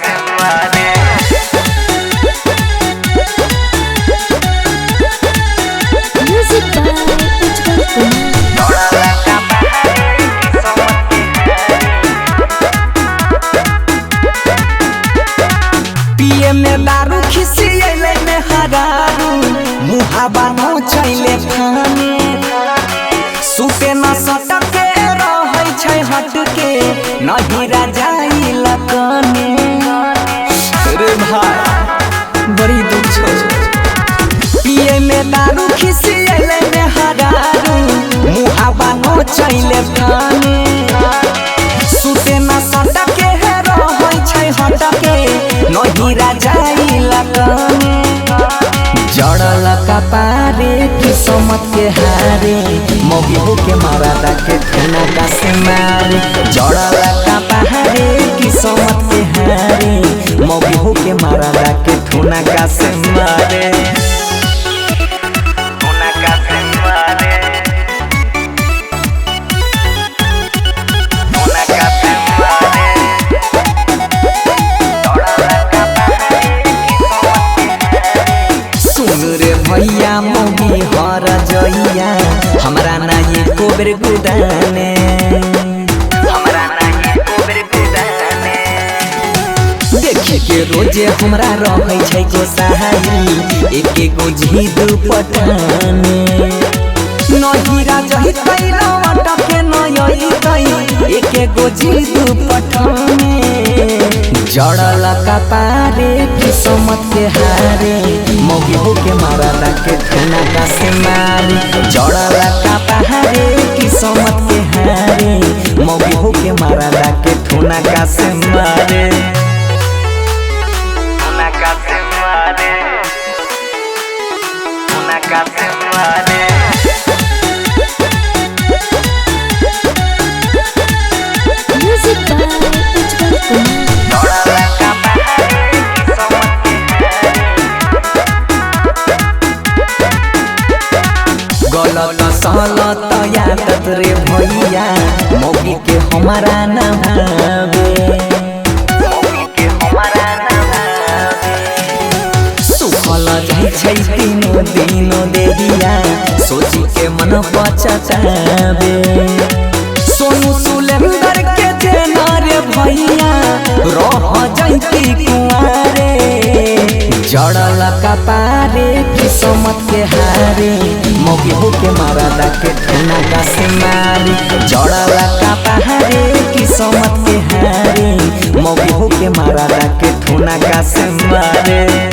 से मारे। Music by Ujjwal Kumar. पिए में दारू खिसियले में हरारू मुहाबा नोचैले खाने सुते न सटके रहै छै हटके नहीं राजाई लकने। रे भाई बड़ी दुख छौ। पिए में दारू खिसियले में हरारू मुहाबा नोचैले खाने सुते न सटके रहै छै हटके नहीं राजाई लकने। जड़ल कपारे किस्मत के हारे मौगी के मारा के ठेना का से मारे। जड़ल कपारे किस्मत के हारे मौगी के मारा के ठेना का से मारे। ठेना का से मारे। ठेना का से मारे। सुन रे भैया मौगी हर जइया हमरा ना एको बेर गुदाने। हमरा ना एको बेर गुदाने। देखी के रोजे हमरा रहै छै गोसाई एक एगो झीद पटाने। नहीरा जहितै लौटके नयइतै एक एगो झीद पटाने। जड़ल कपारे किस्मत के हारे मौगी के मारा के ठेना का से मारे। जड़ल कपारे किस्मत के हारे मौगी के मारा के ठेना का से मारे। ठेना का से मारे। ठेना का से मारे। Music by Ujjwal Kumar. गलत सलत यादत रे भैया मौगी के हमारा न भावे। मौगी के हमारा ना भावे। सुखल जाइ छै दिनो दिनो देहिया सोची के मन पचतावे। सोनू सुलेंदर के जेना रे भैया रह जैती कुंवारे। जड़ल कपारे किस्मत के हारे मौगी के मारा के ठेना का से मारे। जड़ल कपारे किस्मत के हारे मौगी के मारा के ठेना का से मारे।